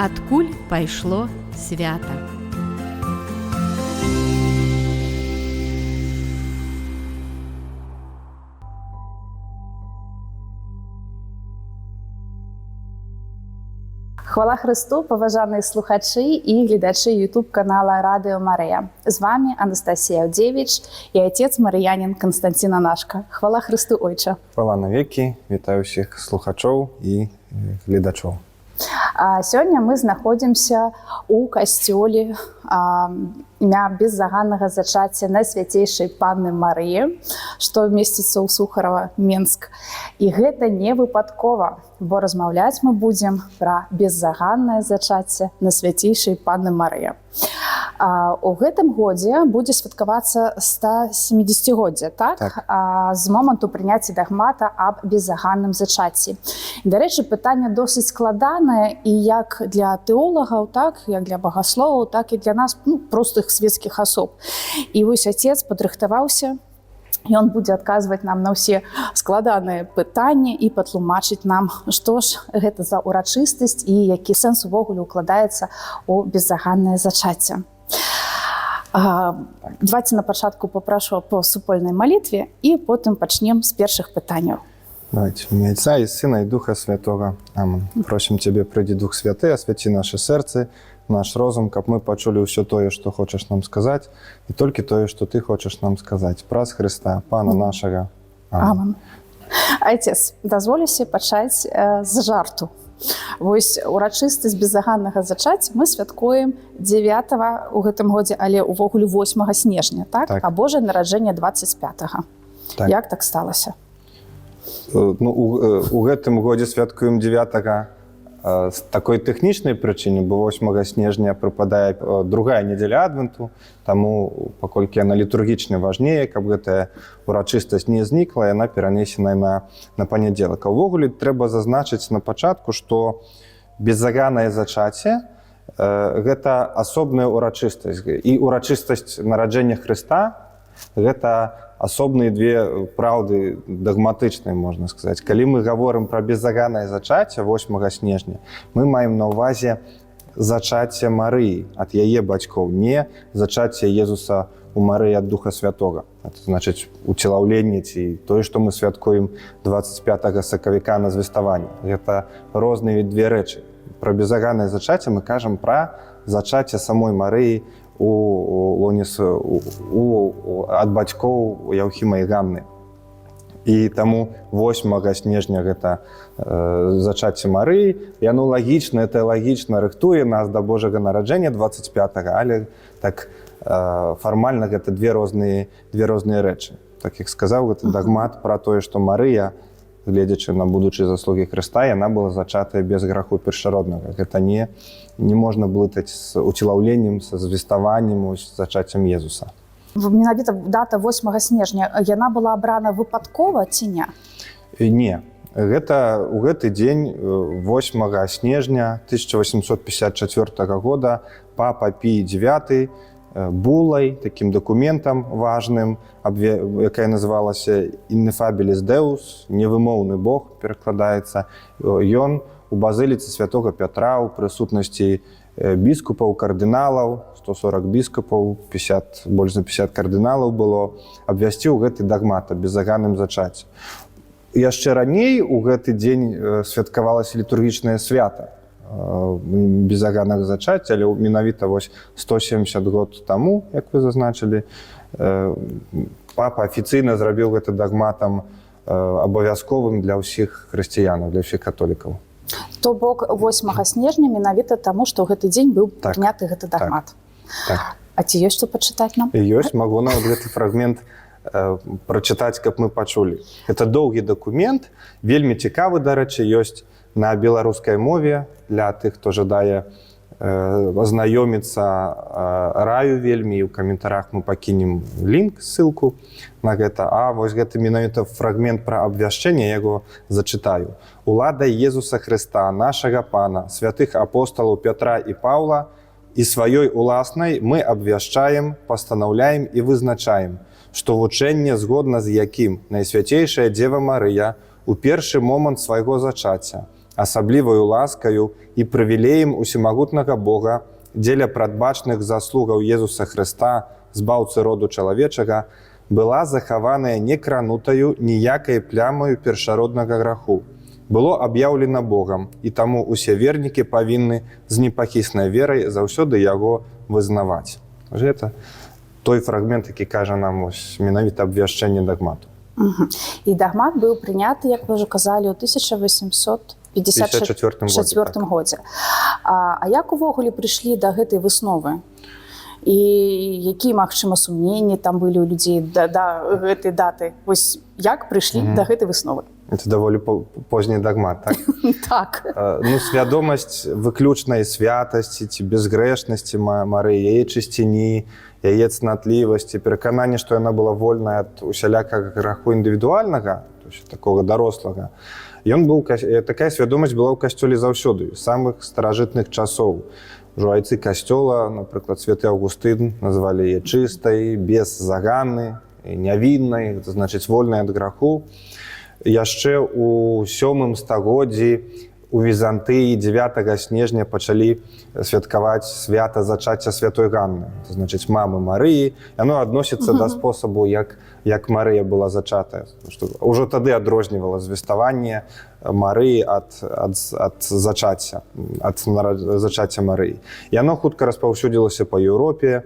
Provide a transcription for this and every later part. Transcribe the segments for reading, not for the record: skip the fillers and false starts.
Адкуль пайшло свята. Хвала Христу, паважаныя слухачы і гледачы YouTube канала Радыё Марыя. З вами Анастасія Аўдзевіч і отец марыянін Константин Анашка. Хвала Христу, ойча. Хвала навекі, вітаю ўсіх слухачоў і гледачоў. Сёння мы знаходзімся ў касцёле імя беззаганнага зачацця Найсвяцейшай Панны Марыі, што месціцца ў Сухарава, Менск. І гэта не выпадкова, бо размаўляць мы будзем пра беззаганнае зачацце Найсвяцейшай Панны Марыі. У гэтым годзе будзе святкавацца 170-годдзе, так? Так. З моманту прыняцця дагмата аб беззаганным зачацці. Дарэчы, пытанне досыць складанае і як для тэолагаў, так, як для багасловаў, так і для нас, простых светскіх асоб. І вось отец падрыхтаваўся, ён будзе адказваць нам на ўсе складаныя пытанні і патлумачыць нам, што ж гэта за ўрачыстасць і які сэнс увогуле укладаецца ў беззаганнае зачацце. Давайте на пачатку папрашу по супольнай малітве і потым пачнем з першых пытанняў. Давайте. В имя Отца и Сына и Духа Святого. Аминь. Просим Тебе, приди Дух Святый, освети наше сердце, наш розум, каб мы пачулі ўсё тое, што хочаш нам сказаць, і толькі тое, што Ты хочаш нам сказаць. Праз Хрыста, Пана нашага. Аминь. Аминь. Айцец, дазволюся пачаць з жарту. Вось урачыстасць беззаганнага зачацця мы святкуем 9 у гэтым годзе, але ўвогуле 8 снежня, так? Так. А Божае нараджэнне 25-го. Так. Як так сталася? У гэтым годзе святкуем 9-го з такой тэхнічнай прычыны, бо 8 снежня прыпадае другая нядзеля адвенту, таму, паколькі яна літургічна важнее, каб гэтая урачыстасць не знікла, яна перанесеная на панядзелак. А ўвогуле трэба зазначыць на пачатку, што беззаганнае зачацце гэта асобная урачыстасць. І урачыстасць нараджэння Хрыста гэта асобныя две праўды дагматычныя, можна сказаць. Калі мы гаворым пра беззаганнае зачацце 8 снежня, мы маем на ўвазе зачацце Марыі ад яе бацькоў, не зачацце Езуса у Марыі ад Духа Святога. Это значыць уцелаўленне ці тое, што мы святкуем 25 сакавіка на звеставанне. Гэта розныя две рэчы. Пра беззаганнае зачацце мы кажам пра зачацце самой Марыі у лоне ад бацькоў Яўхіма і Ганны. І таму 8 снежня гэта зачацце Марыі. Яно лагічна, это лагічна рыхтуе нас да Божага нараджэння 25-го, але так фармальна гэта две розныя рэчы. Так як сказаў, гэта дагмат пра тое, што Марыя, гледзячы на будучыя заслугі Хрыста, яна была зачатая без граху першароднага. Гэта не можна блытаць з уцелаўленнем, са звеставаннем, з зачаццем Езуса. Менавіта дата 8 снежня, яна была абрана выпадкова ці не? Не. Гэта ў гэты дзень, 8 снежня 1854 года, папа Пій девятый булай, такім дакументам важным, якая называлася Ineffabilis Deus, невымоўны Бог перакладаецца, ён у базыліцы святого Пятра ў прысутнасці біскупаў, кардыналаў, 140 біскупаў, больш за 50 кардыналаў было, абвясціў гэты дагмат аб беззаганным зачацці. Яшчэ раней у гэты дзень святкавалася літургічнае свята беззаганнага зачацця, але менавіта вось 170 год таму, як вы зазначылі, папа афіцыйна зрабіў гэта дагматам абавязковым для ўсіх хрысціянаў, для ўсіх католікаў. То бок 8 снежня менавіта таму, што ў гэты дзень быў Так. прыняты гэты дагмат. Так. А ці ёсць што пачытаць нам? Ёсць, магу нават гэты фрагмент прачытаць, каб мы пачулі. Это доўгі дакумент, вельмі цікавы, дарэчы, ёсць на беларускай мове для тых, хто жадае азнаёміцца, раю вельмі, і ў каментарах мы пакінем лінк, ссылку на гэта. А вось гэты менавіта фрагмент пра абвяшчэнне, я яго зачытаю. Уладай Езуса Хрыста, нашага Пана, святых апосталаў Пятра і Паўла і сваёй уласнай мы абвяшчаем, пастанаўляем і вызначаем, што вучэнне, згодна з якім Найсвяцейшая Дзева Марыя у першы момант свайго зачацця асабліваю ласкаю і прывілеем усемагутнага Бога дзеля прадбачных заслугаў Езуса Хрыста, збаўцы роду чалавечага, была захаваная некранутаю ніякай плямаю першароднага граху. Было аб'яўлена Богам, і таму усе вернікі павінны з непахіснай верай заўсёды яго вызнаваць. Гэта той фрагмент, які кажа нам ось менавіта абвяшчэнне дагмату. Мгм. І дагмат быў прыняты, як вы ўжо казалі, ў 1854 54 годзе, так. годзе. А як увогуле прыйшлі да гэтай высновы? І якія, магчыма, сумненні там былі ў людзей да гэтай даты? Вось як прыйшлі да гэтай высновы? Это даволі позні дагмат, так? Так. Ну, свядомасць выключнай святасці ці безгрэшнасці Марыі, яе чысціні, яе цнатлівасці, перакананне, што яна была вольная ад усялякага граху індывідуальнага, то есть такога дарослага. Ён быў такая свядомасць была ў касцёле заўсёды, з самых старажытных часоў. Ужо айцы касцёла, напрыклад, святы Аўгустын, назвалі яе чыстай, без заганны, нявіннай, гэта значыць вольнай ад граху. Яшчэ ў сёмым стагоддзі у Візантыі 9 снежня пачалі святкаваць свята зачацця святой Ганны, это значыць мамы Марыі. Яно адносіцца да спосабу, як Марыя была зачатая, што ўжо тады адрознівала звеставанне Марыі ад зачацця, ад зачацця Марыі. Яно хутка распаўсюдзілася па Еўропе.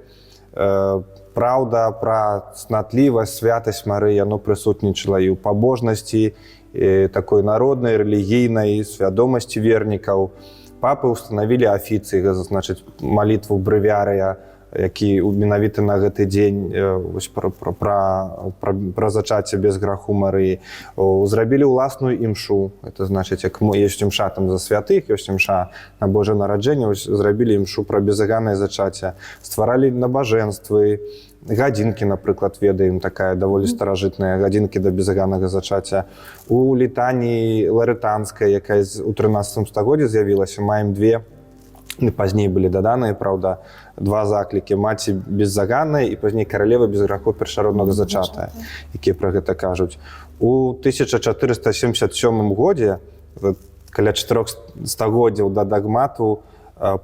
Праўда пра цнатлівасць, святасць Марыі, яно прысутнічала і ў пабожнасці, і такой народнай, рэлігійнай свядомасці вернікаў. Папы устанавілі афіцыі, гэта значыць малітву брэвіарыя, які менавіта на гэты дзень, вось пра зачацце без граху Марыі. Зрабілі ўласную імшу, это значыць, як ёсць імша там за святых, ёсць імша на Божае нараджэнне, вось зрабілі імшу пра безаганнае зачацце, стваралі набажэнствы, гадзінкі, напрыклад, ведаем, такая даволі старажытная, гадзінкі да безаганнага зачацця. У літаніі ларэтанскай, якая у 13 стагоддзі з'явілася, маем две, ну, пазней былі даданыя, праўда, два заклікі: маці беззаганная і пазней каралева без граху першароднага зачатая, якія пра гэта кажуць. У 1477 годзе, каля чатырох стагоддзяў да дагмату,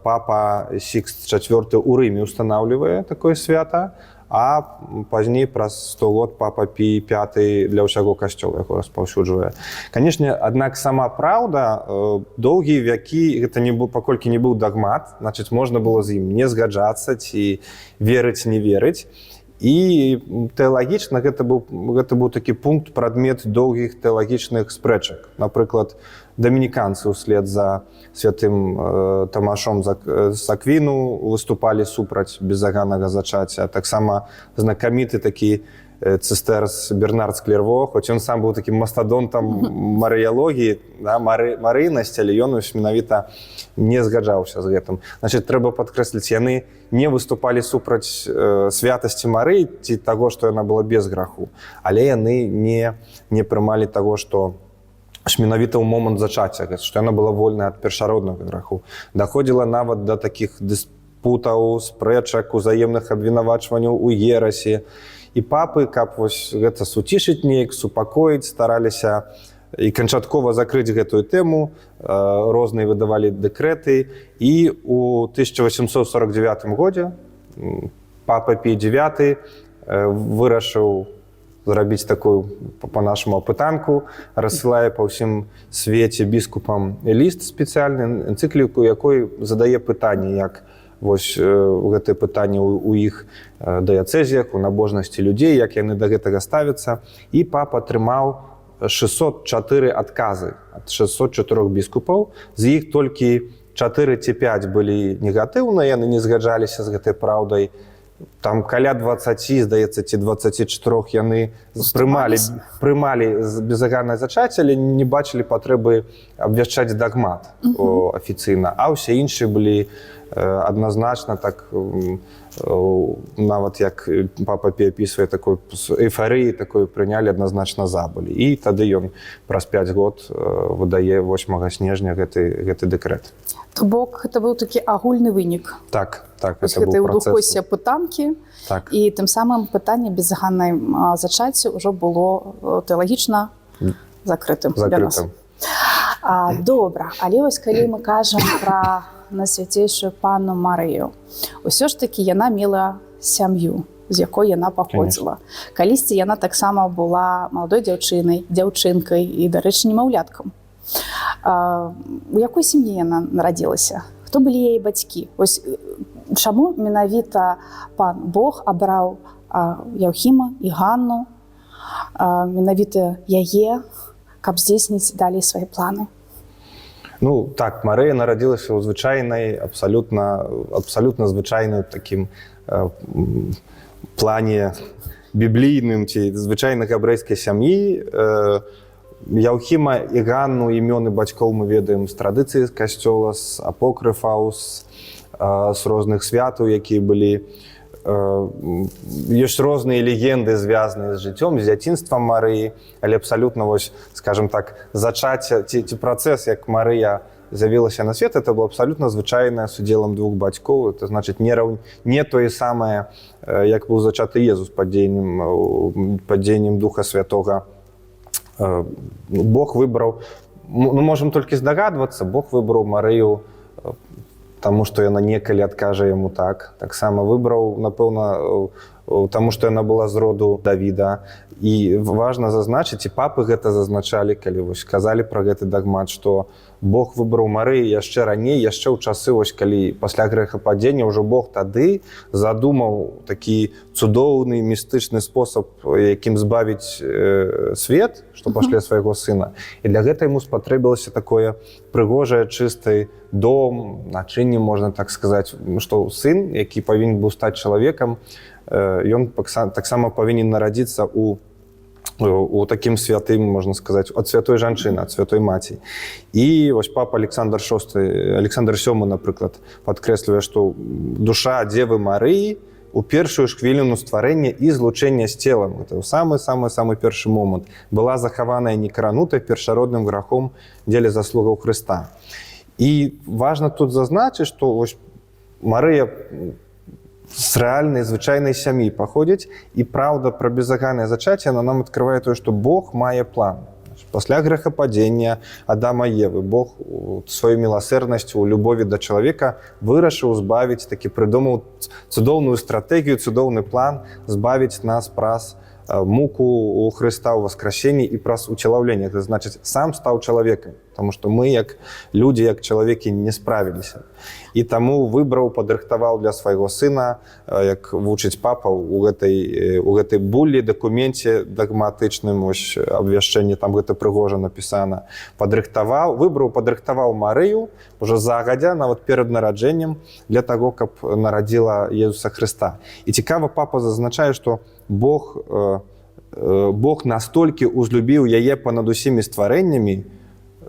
папа Сікст IV у Рыме устанаўлівае такое свята, а пазней праз 100 год папа Пій V для ўсяго касцёла яго распаўсюджвае. Канешне, аднак сама праўда доўгія вякі гэта не быў, паколькі не быў дагмат, значыць, можна было з ім не згаджацца ці верыць, не верыць. І тэалагічна гэта быў такі пункт, прадмет доўгіх тэалагічных спрэчак. Напрыклад, дамініканцы ўслед за святым Тамашом з Аквіну выступалі супраць беззаганнага зачацця. Таксама знакаміты такі цыстэрс Бернард з Клерво, хоць ён сам быў такім мастадонтам марыялогіі, да, марыйнасці, але ён вось менавіта не згаджаўся з гэтым. Значит, трэба падкрэсліць, яны не выступалі супраць святасці Марыі ці таго, што яна была без граху, але яны не прымалі таго, што ж менавіта ў момант зачацця, што яна была вольная ад першароднага граху. Даходзіла нават да такіх дыспутаў, спрэчак, узаемных абвінавачванняў у ерасі. І папы, каб вось гэта суцішыць неяк, супакоіць, стараліся і канчаткова закрыць гэтую тэму, розныя выдавалі дэкрэты. І у 1849 годзе папа Пій IX вырашыў зрабіць такую по-нашаму апытанку, рассылае па ўсім свеце біскупам ліст спецыяльны, энцыкліку, якой задае пытанне, як вось гэтае пытанне ў іх дыяцэзіях, у набожнасці людзей, як яны да гэтага ставяцца. І папа атрымаў 604 адказы ад 604 біскупаў. З іх толькі 4 ці 5 былі негатыўныя, яны не згаджаліся з гэтай праўдай. Там каля 20, здаецца, ці 24 яны прымалі безаганнае зачацце, але не бачылі патрэбы абвяшчаць дагмат афіцыйна, а ўсе іншыя былі адназначна так, нават як папа Пі апісвае, такой з эйфарыі такой прынялі, адназначна за былі. І тады ён праз 5 год выдае 8 снежня гэты дэкрэт. То бок гэта быў такі агульны вынік. Так, Вось это гэтай быў працэс. ў апытанкі. Так. І тым самым пытанне беззаганнай зачацця ўжо было тэалагічна закрытым для нас. Закрытым. Добра, але вось калі мы кажам пра Найсвяцейшую Панну Марыю, усё ж такі яна мела сям'ю, з якой яна паходзіла. Калісьці яна таксама была маладой дзяўчынай, дзяўчынкай і, дарэчы, немаўляткам. У якой сям'і яна нарадзілася? Хто былі яе бацькі? Вось чаму менавіта пан Бог абраў Яўхіма і Ганну, менавіта яе, каб здзейсніць далей свае планы? Ну так, Марыя нарадзілася ў звычайнай, абсалютна, абсалютна звычайным такім плане біблійным ці звычайнай габрэйскай сям'і. Яўхіма і Ганну, імёны бацькоў мы ведаем з традыцыі, з касцёла, з апокрыфаў, з розных святаў, якія былі. Ёсць розныя легенды, звязаныя з жыццём, з дзяцінствам Марыі, але абсалютна вось, скажем так, зачацце ці працэс, як Марыя з'явілася на свет, это было абсалютна звычайнае, з удзелам двух бацькоў. Это значыць, не тое самае, як быў зачаты Езус пад дзеяннем Духа Святога. Ну, Бог выбраў, ну, можам толькі здагадвацца, Бог выбраў Марыю, таму што яна некалі адкажа яму так. Таксама выбраў, напэўна, таму што яна была з роду Давіда. І важна зазначыць, і папы гэта зазначалі, калі вось казалі пра гэты дагмат, што Бог выбраў Марыі яшчэ раней, яшчэ ў часы вось, калі пасля грэхападзення, ўжо Бог тады задумаў такі цудоўны містычны спосаб, якім збавіць свет, што пашле свайго сына. І для гэта яму спатрэбілася такое прыгожае, чысты дом, начынне, можна так сказаць, што сын, які павінен быў стаць чалавекам, ён таксама павінен нарадзіцца у такім святым, можна сказаць, ад святой жанчыны, ад святой маці. І вось папа Александр VI, Александр VII, напрыклад, падкрэслівае, што душа Дзевы Марыі у першую ж хвіліну стварэння і злучэння з целам, это ў самы самы самы першы момант, была захаваная некранутай першародным грахом дзеля заслугаў Хрыста. І важна тут зазначыць, што вось Марыя з рэальнай, звычайнай сям'і паходзіць, і праўда пра безаганнае зачацце, она нам открывае тое, што Бог мае план. Пасля грэхападзення Адама, Евы Бог у сваёй міласэрнасцю, у любові да чалавека вырашыў збавіць, такі прыдумаў цудоўную стратэгію, цудоўны план збавіць нас праз муку у Хрыста, ў васкрасенні і праз уцелаўленне. Это значыць, сам стаў чалавекам, потому что мы, як людзі, як чалавекі, не справіліся. І таму выбраў, падрыхтаваў для свайго сына, як вучыць папа у гэтай буллі, дакуменце дагматычным, ось абвяшчэнні, там гэта прыгожа напісана, падрыхтаваў, выбраў, падрыхтаваў Марыю уже загадзя, нават перад нараджэннем, для таго, каб нарадзіла Езуса Хрыста. І цікава, папа зазначае, што Бог настолькі узлюбіў яе панад усімі стварэннямі,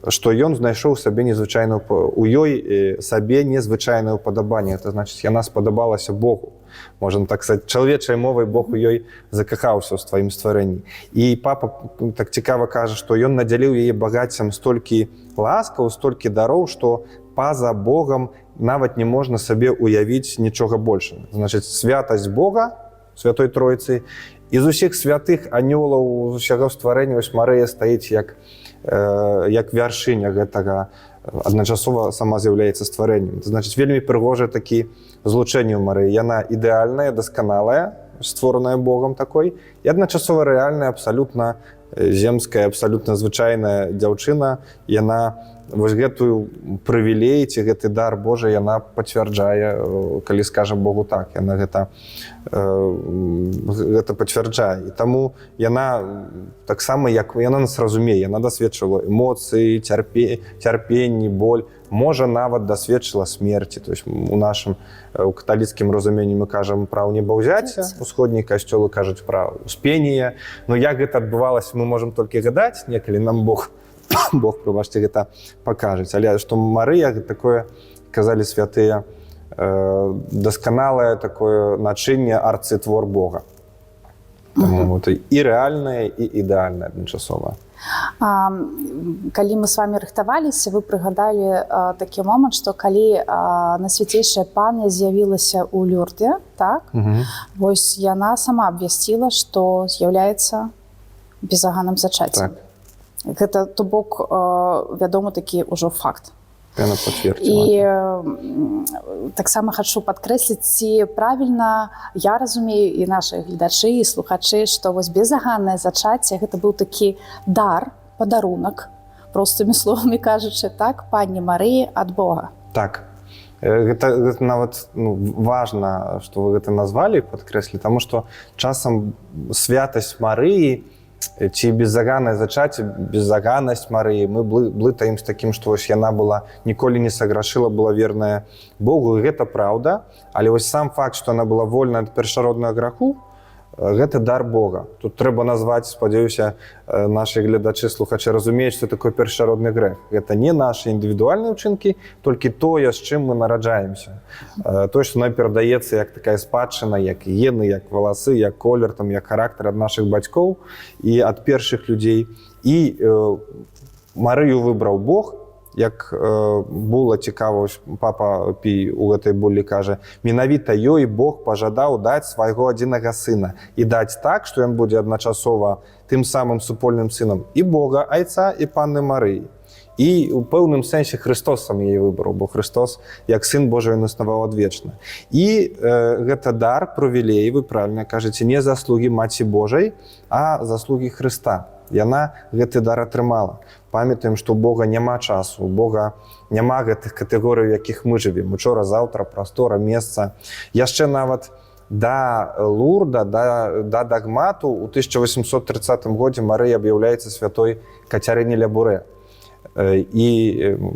што ён знайшоў сабе незвычайную у ёй сабе незвычайнае ўпадабанне. Это значыць, яна спадабалася Богу, можна так сказать, чалавечай мовай, Бог у ёй закахаўся, ў сваім стварэнні. І папа так цікава кажа, што ён надзяліў яе багаццем столькі ласкаў, столькі дароў, што па-за Богам нават не можна сабе уявіць нічога больше. Значыць, святасць Бога, Святой Тройцы, і з усіх святых, анёлаў, з усяго стварэння вось Марыя стаіць як вяршыня гэтага, адначасова сама з'яўляецца стварэннем. Это значыць, вельмі прыгожае такі злучэнне ў Марыі: яна ідэальная, дасканалая, створаная Богам такой, і адначасова рэальная, абсалютна земская, абсалютна звычайная дзяўчына. Яна вось гэтую прывілей ці гэты дар Божа яна пацвярджае, калі скажа Богу так, яна гэта пацвярджае. І таму яна таксама, як яна нас разумее, яна дасведчыла эмоцыі, цярпенні, боль, можа, нават дасведчыла смерці. То есть у нашым у каталіцкім разуменні мы кажам пра ўнебаўзяцце, усходнія касцёлы кажуць пра успение. Но як гэта адбывалася, мы можам толькі гадаць, некалі нам Бог, прабачце, гэта пакажуць. Але што Марыя такое, казалі святыя, дасканалае такое начынне, арцытвор Бога. Таму вот і рэальнае, і ідэальнае адначасова. Калі мы с вами рыхтаваліся, вы прыгадалі такі момант, што калі Найсвяцейшая Паня з'явілася ў Люрдзе, так, вось яна сама абвясціла, што з'яўляецца безаганным зачаццем. Так. Гэта, то бок, вядома, такі ўжо факт. Яна подтвердила. І таксама хачу падкрэсліць, ці правільна я разумею і нашы гледачы і слухачы, што вось безаганнае зачацце — гэта быў такі дар, падарунак, простымі словамі кажучы, так, пані Марыі ад Бога? Так. Гэта нават, ну, важна, што вы гэта назвалі, падкрэслі, таму што часам святасць Марыі ці беззаганнае зачацце, беззаганнасць Марыі мы блытаем з такім, што вось яна была, ніколі не саграшыла, была верная Богу. І гэта праўда, але вось сам факт, што она была вольна ад першароднага граху, гэта дар Бога. Тут трэба назваць, спадзяюся, нашы гледачы, слухачы разумеюць, што такое першародны грэх. Гэта не нашы індывідуальныя ўчынкі, толькі тое, з чым мы нараджаемся. Тое, што нам перадаецца як такая спадчына, як гены, як валасы, як колер, там, як характар ад нашых бацькоў і ад першых людзей. І Марыю выбраў Бог, як было цікава, ось папа Пій у гэтай буллі кажа: менавіта ёй Бог пажадаў даць свайго адзінага сына і даць так, што ён будзе адначасова тым самым супольным сынам і Бога Айца, і панны Марыі. І у пэўным сэнсе Христос сам яе выбраў, бо Христос як сын Божий, ён існаваў адвечна. І гэта дар, прывілей, вы правильно кажаце, не заслугі Маці Божай, а заслугі Хрыста. Яна гэты дар атрымала. Памятаем, што у Бога няма часу, у Бога няма гэтых катэгорый, у якіх мы жывем: учора, заўтра, прастора, месца. Яшчэ нават да Лурда, да дагмату, у 1830 годзе Марыя аб'яўляецца святой Кацярыне Лябурэ, і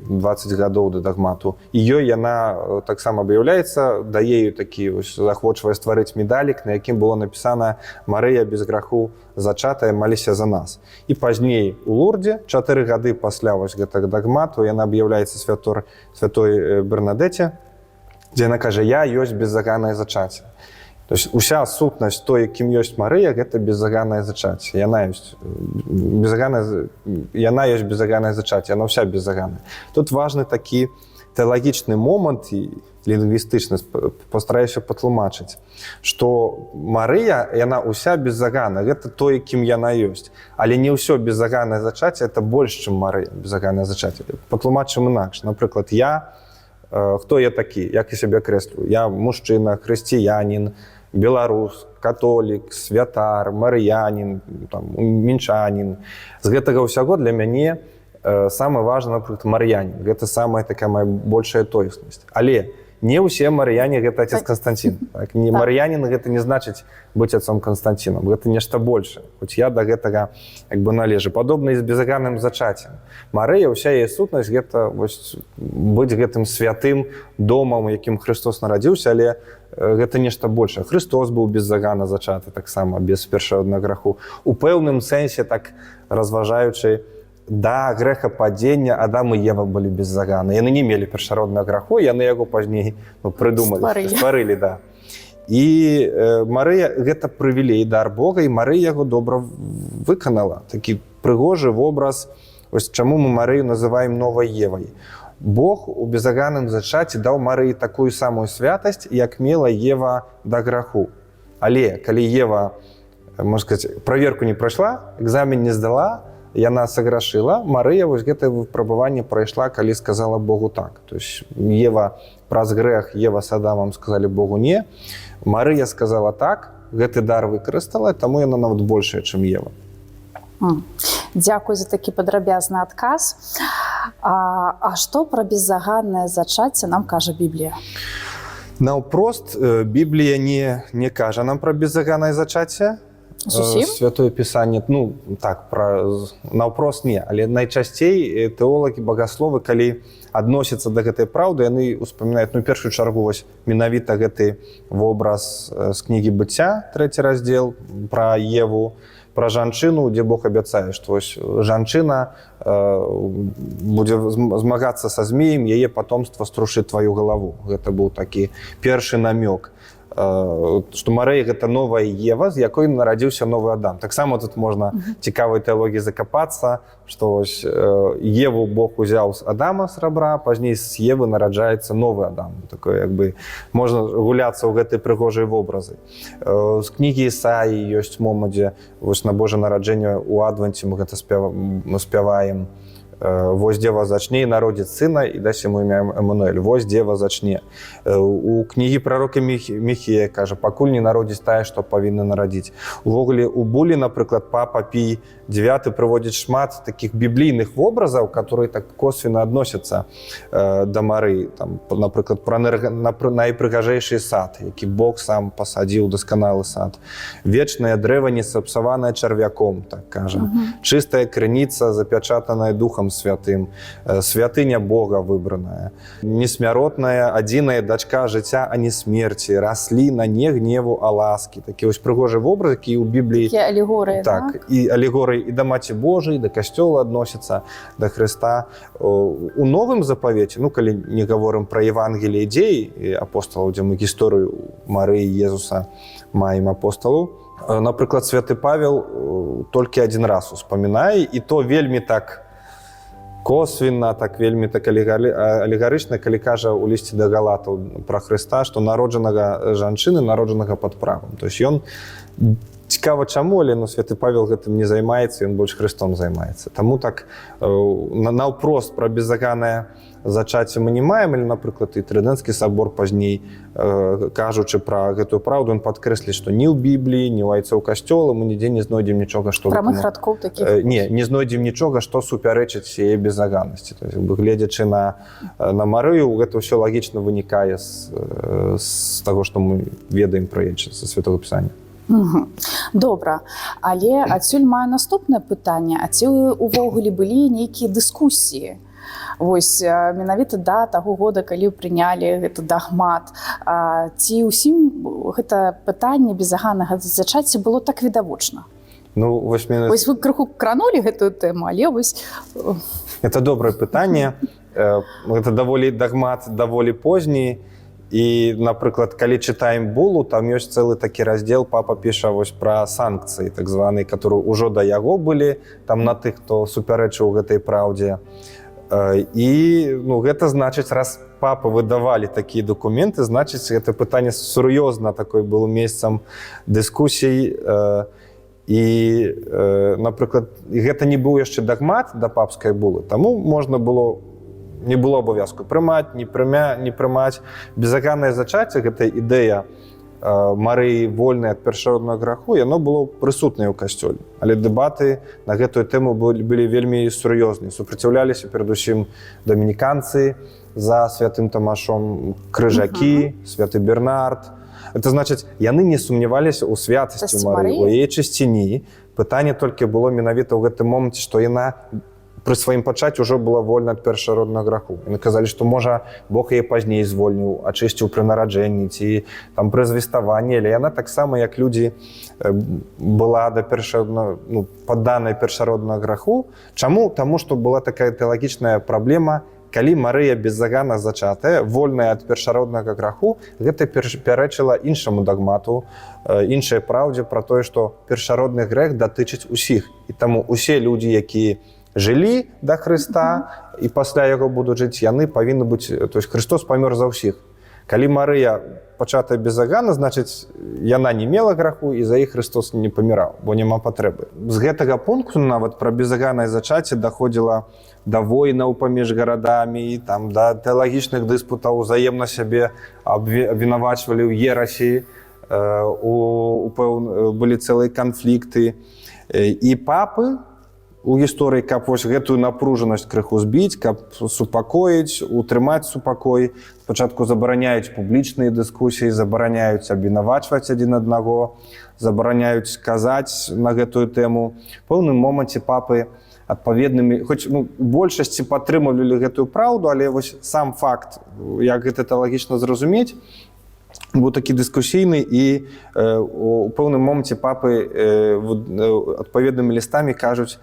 20 гадоў да дагмату. І ёй яна таксама аб'яўляецца, дае ёй такі вось, заахвочвае стварыць медалік, на якім было напісана: «Марыя, без граху зачатая, маліся за нас». І пазней у Лурдзе, 4 гады пасля вось гэтага дагмату, яна аб'яўляецца святой Бернадэце, дзе яна кажа: «Я ёсць беззаганнае зачацце». То есть уся сутнасць той, кім ёсць Марыя, гэта беззаганнае зачацце. Яна ёсць беззаганная, яна ёсць беззаганнае зачацце, яна ўся беззаганная. Тут важны такі тэалагічны момант і лінгвістычны, пастараюся патлумачыць, што Марыя, яна ўся беззаганна, гэта тое, кім яна ёсць. Але не ўсё беззаганнае зачацце — это больш, чым Марыя беззаганнае зачацце. Патлумачым інакш. Напрыклад, я, хто я такі, як я сябе крэслю? Я мужчына, хрысціянін, беларус, католік, святар, марыянін, там, мінчанін. З гэтага ўсяго для мяне самае важна, напрыклад, марыянін. Гэта самая такая моя большая тоеснасць. Але не ўсе марыяне — гэта отец Константин. Так? Не марыянін — гэта не значыць быць отцом Константином. Гэта нешта большее. Хоць я да гэтага як бы належу. Падобна і з безаганным зачаццем. Марыя, ўся яе сутнасць — гэта вось быць гэтым святым домам, у якім Христос нарадзіўся, але гэта нешта большее. Христос быў беззаганна зачаты таксама, без першароднага граху. У пэўным сэнсе, так разважаючы, да грэхападзення Адам і Ева былі беззаганны. Яны не мелі першароднага граху, яны яго пазней, ну, прыдумалі, Стварылі. Стварылі, да. І Марыя — гэта прывілей, дар Бога, і Марыя яго добра выканала. Такі прыгожы вобраз. Ось чаму мы Марыю называем новай Евай. Бог у безаганным зачаці даў Марыі такую самую святасць, як мела Ева да граху. Але калі Ева, можна сказать, праверку не прайшла, экзамен не здала, яна саграшыла, Марыя вось гэтае выпрабаванне прайшла, калі сказала Богу так. То есть Ева праз грэх, Ева с Адамом сказали Богу не. Марыя сказала так, гэты дар выкарыстала, таму яна нават большая, чым Ева. Дзякуй за такі падрабязны адказ. А што пра беззаганнае зачацце нам кажа Біблія? Наўпрост Біблія не кажа нам пра беззаганнае зачацце. Зусім? Святое Пісанне, ну так, наўпрост не, але найчасцей тэолагі, багасловы, калі адносяцца да гэтай праўды, яны успамінаюць, ну, першую чаргу вось менавіта гэты вобраз з кнігі Быцця, трэці раздзел, пра Еву, пра жанчыну, дзе Бог абяцае, што вось жанчына будзе змагацца са змеем, яе патомства струшыць тваю галаву. Гэта быў такі першы намёк. што Марыя — гэта новая Ева, з якой нарадзіўся новы Адам. Таксама тут можна цікавай тэалогіі закапацца, што вось Еву Бог узяў з Адама, з рабра, пазней з Евы нараджаецца новы Адам. Такое, як бы, можна гуляцца ў гэтай прыгожай вобразы. З кнігі Ісаі ёсць момант, дзе вось на Божа нараджэнне у адванце мы гэта спяваем. «Вось дзева зачне і народзіць сына, і дасць яму імя Эмануэль. Вось дзева зачне». У кнігі прарока Міхея кажа: «Пакуль не народзіць тая, што павінна нарадзіць». Увогуле, у булі, напрыклад, папа Пій IX прыводзіць шмат такіх біблійных вобразаў, которые так косвенно адносяцца да Марыі. Там, напрыклад, пра найпрыгажэйшы сад, які Бог сам пасадзіў, дасканалы сад. Вечнае дрэва, не сапсаванае чарвяком, так кажа. Чыстая крыніца, запячатаная Духам Святым, святыня Бога выбраная. Несмяротная, адзіная дачка жыцця, а не смерці, расліна не гневу, а ласкі. Такі вось прыгожы вобраз, які ў Бібліі Такія алегорыі. Так, і алегорыі і да Маці Божай, да касцёла адносяцца, да Хрыста. У Новым Запавеце, ну, калі не гаворым пра Евангелие, Дзеі апосталаў, дзе мы гісторыю Марыі, Езуса маем, апосталаў, напрыклад, святы Павел толькі адзін раз успамінае, і то вельмі так косвенно, так вельмі так алегарычна, калі кажа ў лісце да Галатаў пра Хрыста, што народжанага жанчыны, народжанага пад правам. То есть ён, цікава чаму, але, ну, святы Павел гэтым не займаецца, ён больш Хрыстом займаецца. Таму так наўпрост пра безаганае зачацце мы не маем, или, напрыклад, і Трыдэнцкі сабор пазней, кажучы пра гэтую праўду, ён падкрэсліць, што ні ў Бібліі, ні ў айцоў касцёла мы нідзе не знойдзем нічога, што Прамых гэтаму радкоў такіх. Не знойдзем нічога, што супярэчыць яе безаганнасці. То есть, як бы, гледзячы на Марыю, гэта ўсё лагічна вынікае з таго, што мы ведаем пра яе са Святого Пісання. Мгм. Добра, але адсюль маю наступнае пытанне: а ці увогуле былі нейкія дыскусіі вось менавіта да таго года, калі прынялі гэты дагмат, ці ўсім гэта пытанне безаганнага зачацця было так відавочна? Ну вось мяне Вось вы крыху кранулі гэтую тэму, але вось Это добрае пытанне. Гэта даволі дагмат даволі позні. І, напрыклад, калі чытаем булу, там ёсць цэлы такі раздзел, папа піша вось пра санкцыі, так званыя, которые ўжо да яго былі, там на тых, хто супярэчыў гэтай праўдзе. І, ну, гэта значыць, раз папы выдавалі такія дакументы, значыць, гэта пытанне сур'ёзна такой было месцам дыскусій. І, напрыклад, гэта не быў яшчэ дагмат да папскай булы, таму можна было, не было абавязку прымаць, не прымаць. Безаганнае зачацце, гэта ідэя Марыі вольнай ад першароднага граху, яно было прысутнае ў касцёле. Але дэбаты на гэтую тэму былі вельмі сур'ёзныя. Супраціўляліся перадусім дамініканцы за святым Тамашом, крыжакі, святы Бернард. Это значыць, яны не сумняваліся ў святасці Святасці Марыі, Марыі. у яе чысціні. Пытанне толькі было менавіта ў гэтым моманце, што яна пры сваім пачаці ўжо была вольна ад першароднага граху. Яны казалі, што, можа, Бог яе пазней звольніў, ачысціў пры нараджэнні ці там пры звеставанні, але яна таксама, як людзі, была да першародна, ну, падданай першароднага граху. Чаму? Таму што была такая тэалагічная праблема: калі Марыя беззаганна зачатая, вольная ад першароднага граху, гэта пярэчыла іншаму дагмату, іншай праўдзе пра тое, што першародны грэх датычыць усіх. І таму усе людзі, якія жылі да Хрыста і пасля яго будуць жыць, яны павінны быць, то есть Христос памёр за ўсіх. Калі Марыя пачатая беззаганна, значыць, яна не мела граху, і за іх Христос не паміраў, бо няма патрэбы. З гэтага пункту нават пра безаганнае зачацце даходзіла да войнаў паміж гарадамі, там да тэалагічных дыспутаў, узаемна сябе абвінавачвалі ў ерасі, былі цэлыя канфлікты. І папы у гісторыі, каб вось гэтую напружанасць крыху збіць, каб супакоіць, утрымаць супакой, спачатку забараняюць публічныя дыскусіі, забараняюць абвінавачваць адзін аднаго, забараняюць казаць на гэтую тэму. Пэўным моманце папы адпаведнымі, хоць, ну, у большасці падтрымлівалі гэтую праўду, але вось сам факт, як гэта тэалагічна зразумець, быў такі дыскусійны, і у пэўным моманце папы адпаведнымі лістамі кажуць,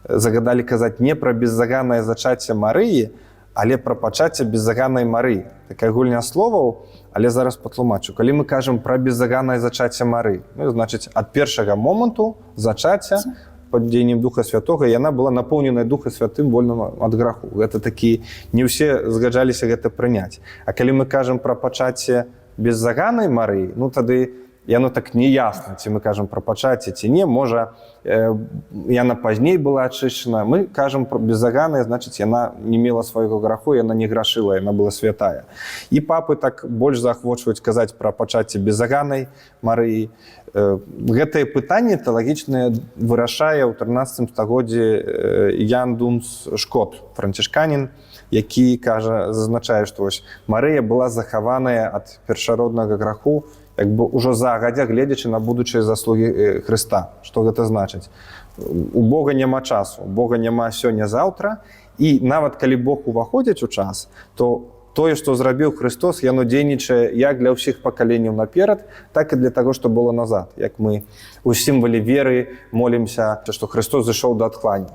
загадалі казаць не пра беззаганнае зачацце Марыі, але пра пачацце беззаганнай Марыі. Такая гульня словаў, але Але зараз патлумачу. Калі мы кажам пра беззаганнае зачацце Марыі, ну, значыць, ад першага моманту зачацця пад дзеяннем Духа Святога яна была напоўненая Духа Святым, вольным ад граху. Гэта такі, не ўсе згаджаліся гэта прыняць. А калі мы кажам пра пачацце беззаганнай Марыі, ну, тады яно так неясна, ці мы кажам пра пачацце, ці не. Можа, яна пазней была ачышчана. Мы кажам пра беззаганная, значыць, яна не мела свайго граху, яна не грашыла, яна была святая. І папы так больш заахвочваюць казаць пра пачацце беззаганнай Марыі. Гэтае пытанне тэалагічнае вырашае ў 13 стагоддзі Ян Дунс Шкот, францішканін, які кажа, зазначае, што вось Марыя была захаваная ад першароднага граху як бы ўжо загадзя, гледзячы на будучыя заслугі Хрыста. Што гэта значыць? У Бога няма часу, у Бога няма сёння, заўтра, і нават калі Бог уваходзіць у час, то тое, што зрабіў Хрыстос, яно дзейнічае як для ўсіх пакаленняў наперад, так і для таго, што было назад. Як мы у сімвале веры молімся, што Хрыстос зышоў да адхлані.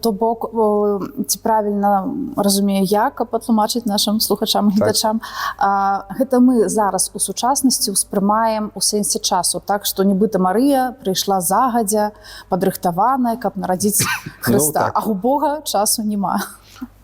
То бок, ці правільна разумею я, каб патлумачыць нашым слухачам і гледачам, гэта мы зараз у сучаснасці ўспрымаем у сэнсе часу, так, што нібыта Марыя прыйшла загадзя падрыхтаваная, каб нарадзіць Хрыста, Ну, так. а у Бога часу няма.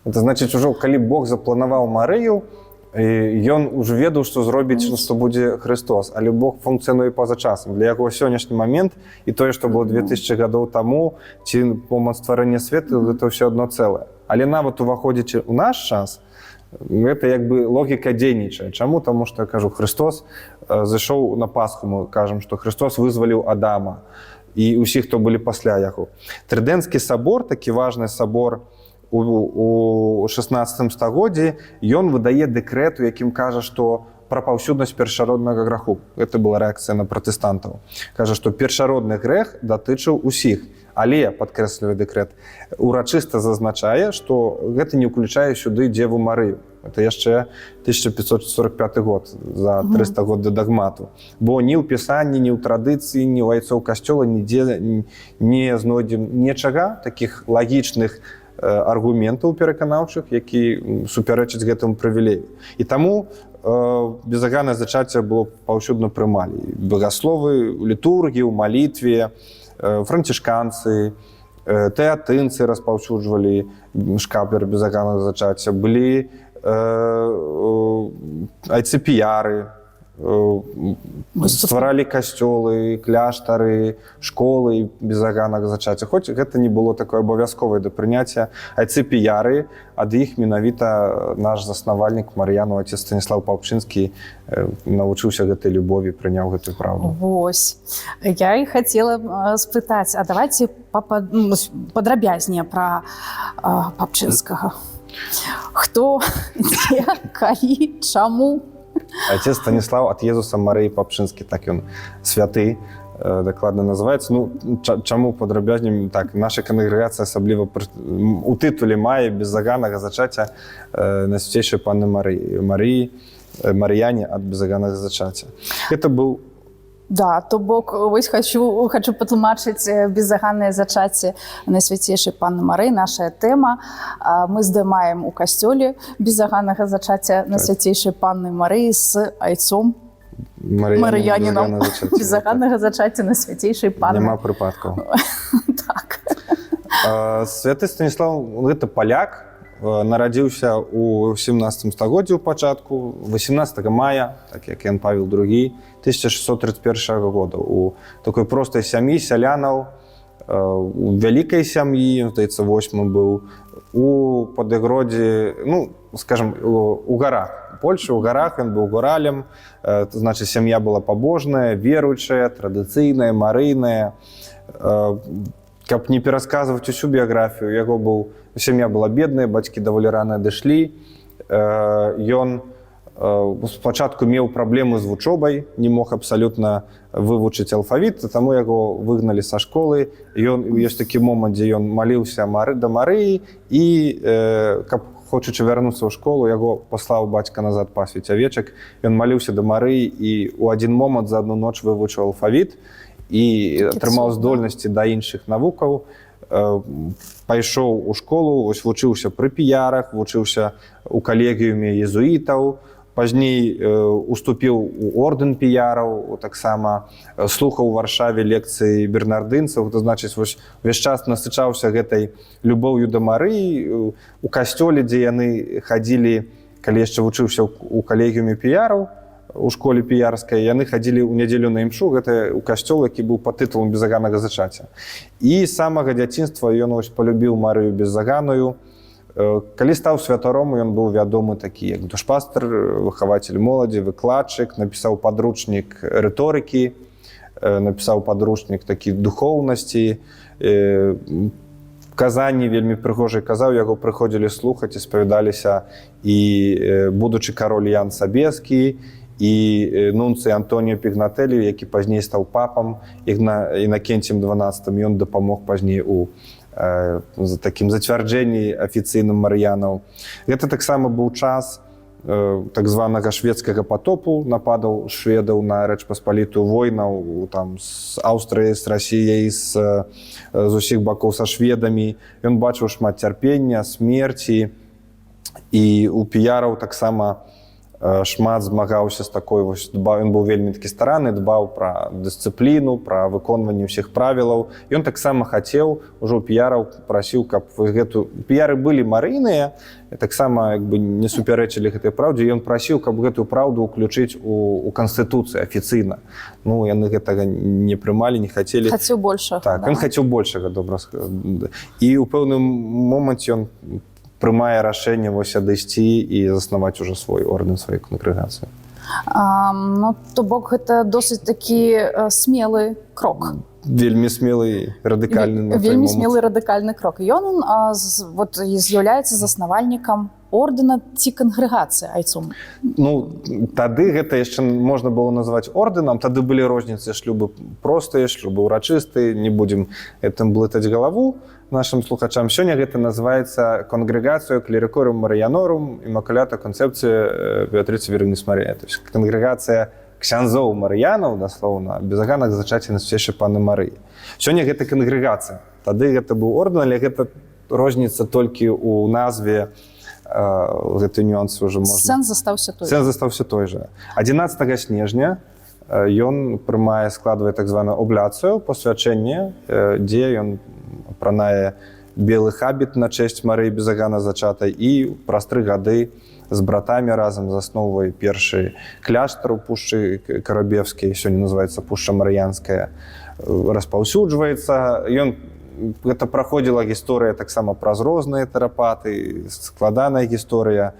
Это значыць, ужо калі Бог запланаваў Марыю, ён ужо ведаў, што зробіць, што будзе Хрыстос, але Бог функцыянуе па-за часам. Для яго сённяшні момент і тое, што было 2000 гадоў таму ці момант стварэння свету, гэта ўсё адно цэлае. Але нават уваходзячы ў наш час, гэта як бы логіка дзейнічае. Чаму? Таму што я кажу, Хрыстос зышоў на Пасху, мы кажам, што Хрыстос вызваліў Адама і ўсіх, хто былі пасля яго. Трыдэнцкі сабор, такі важны сабор у 16 стагоддзі, ён выдае дэкрэт, у якім кажа, што пра паўсюднасць першароднага граху. Гэта была рэакцыя на пратэстантаў. Кажа, што першародны грэх датычыў усіх, але, падкрэслівае дэкрэт, урачыста зазначае, што гэта не ўключае сюды Дзеву Марыю. Это яшчэ 1545 год, за 300 год да дагмату. Бо ні ў пісанні, ні ў традыцыі, ні ў айцоў касцёла нідзе не знойдзем нечага, такіх лагічных аргументаў пераканаўчых, які супярэчаць гэтаму прывілею. І таму безаганнае зачацце было паўсюдна прымалі. Багасловы у літургіі, у малітве, францішканцы, тэатынцы распаўсюджвалі шкаплер безаганнага зачацця, былі айцы піяры, стваралі касцёлы, кляштары, школы безаганнага зачацця. Хоць гэта не было такое абавязковае да прыняцця. Айцы піяры, ад іх менавіта наш заснавальнік Мар'яну отец Станіслав Папчынскі навучыўся гэтай любові, прыняў гэтую праўду. Вось я і хацела спытаць, а давайте ну, вось падрабязнее пра Папчынскага. Хто, дзе, калі, чаму? Отец Станіслав ад Езуса Марыі Папчынскі, так ён святы дакладна называецца. Ну, чаму падрабязней? Так, наша кангрэгацыя асабліва у тытуле мае беззаганнага зачацця Найсвяцейшай Панны Марыі, Марыі, Марыяне ад беззаганнага зачацця. Это быў Да, то бок вось хочу патлумачыць, беззаганнае зачацце Найсвяцейшай Панны Марыі, наша тэма. Мы здымаем у касцёле беззаганнага зачацця Найсвяцейшай Панны Марыі з айцом Марыянінам беззаганнага зачацця. беззаганнага зачацця Найсвяцейшай Панны. Няма прыпадкаў. Так. Святы Станіслав, гэта паляк, нарадзіўся ў 17 стагоддзі ў пачатку, 18 мая, так як Ян Павел II, 1631 года, у такой простай сям'і сялянаў, у вялікай сям'і, здаецца, восьмы быў у Падэгродзе, ну, скажем, у гарах Польшы, у гарах ён быў гуралем, значит, сям'я была пабожная, веруючая, традыцыйная, марыйная. Каб не перасказваць усю біяграфію, яго быў, сям'я была бедная, бацькі даволі рана адышлі. Ён спачатку меў праблемы з вучобай, не мог абсалютна вывучыць алфавіт, таму яго выгналі са школы. Ён, ёсць такі момант, дзе ён маліўся да Марыі і каб хочучы вярнуцца ў школу, яго паслаў бацька назад пасвіць авечак. Ён маліўся да Марыі і ў адзін момант за одну ноч вывучыў алфавіт і атрымаў цудна. здольнасці да іншых навукаў, пайшоў у школу, вось вучыўся пры піярах, вучыўся у калегіуме езуітаў. Пазней уступіў у ордэн піяраў, таксама слухаў у Варшаве лекцыі бернардынцаў. Гэта значыць, вось увесь час насычаўся гэтай любоўю да Марыі. У касцёле, дзе яны хадзілі, калі яшчэ вучыўся ў калегіуме піяраў, у школе піярскай, яны хадзілі ў нядзелю на імшу, гэта ў касцёл, які быў пад тытулам Безаганнага Зачацця. І з самага дзяцінства ён вось полюбіў Марыю Беззаганую. Калі стаў святаром, ён быў вядомы такі як душпастар, выхавацель моладзі, выкладчык, напісаў падручнік рыторыкі, напісаў падручнік такі духоўнасці. Казанні вельмі прыгожай казаў, яго прыходзілі слухаць і спавядаліся і будучы кароль Ян Сабескі, і нунцый Антоніо Пігнатэлі, які пазней стаў папам Інакенцем XII, ён дапамог пазней у за такім зацвярджэнні афіцыйным марыянаў. Гэта таксама быў час так званага шведскага патопу, нападаў шведаў на Рэч Паспалітую, войнаў там з Аўстрыяй, з Расіяй, з усіх бакоў са шведамі. Ён бачыў шмат цярпення, смерці, і у піяраў таксама шмат змагаўся з такой вось, дбаў, ён быў вельмі такі старанны, дбаў пра дысцыпліну, пра выконванне ўсіх правілаў. Ён таксама хацеў ужо піяраў, прасіў, каб вось гэту піяры былі марыйныя, таксама як бы не супярэчылі гэтай праўдзе. Ён прасіў, каб гэтую праўду ўключыць у канстытуцыю афіцыйна. Ну, яны гэтага не прымалі, не хацелі. Хацеў большага. Так, ён хацеў большага, добра. І ў пэўным моманце ён прымае рашэнне вось адысці і заснаваць ужо свой ордэн, сваю кангрэгацыю. Ну, то бок гэта досыць такі смелы крок. Вельмі смелы, радыкальны на той Вельмі момант. смелы, радыкальны крок. Ён вот, і з'яўляецца заснавальнікам ордэна ці кангрэгацыі айцом? Ну, тады гэта яшчэ можна было назваць ордэнам. Тады былі розніцы: шлюбы простыя, шлюбы ўрачыстыя. Не будзем гэтым блытаць галаву нашим слухачам. Сёння гэта называется Congregatio Clericorum Marianorum Immaculatae Conceptione Beatricis Virginis Mariae, то есть кангрэгацыя ксяндзоў марыянаў, даслоўна, Безаганнага Зачацця Найсвяцейшай Паны Марыі. Сёння гэта кангрэгацыя, тады гэта быў ордэн, але гэта розніца толькі ў назве, гэты нюансы уже можна. Сэнс застаўся той. Сэнс застаўся той же. 11 снежня ён прымае, складвае так званую абляцыю, пасвячэнне, дзе ён апранае белы хабіт на чэсць Марыі Безаганна Зачатай і праз 3 гады з братамі разам засноўвае першы кляштар у Пушчы Карабеўскай, сёння называется Пушча Марыянская, распаўсюджваецца. Ён, гэта праходзіла гісторыя таксама праз розныя тарапаты, складаная гісторыя.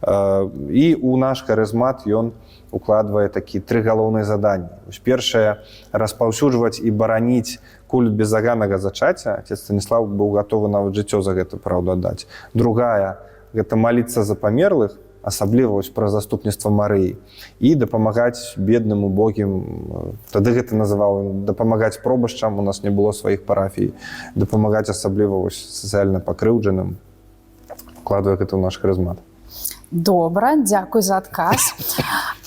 І у наш харызмат ён укладвае такі тры галоўныя заданні. Вось першае: распаўсюджваць і бараніць культ Безаганнага Зачацця. Отец Станіслав быў гатовы нават жыццё за гэту праўду аддаць. Другая — гэта маліцца за памерлых, асабліва вось пра заступніцтва Марыі, і дапамагаць бедным, убогім. Тады гэта называў дапамагаць пробашчам, у нас не было сваіх парафій, дапамагаць асабліва вось сацыяльна пакрыўджаным. Укладвае гэта ў наш харызмат. Добра, дзякуй за адказ.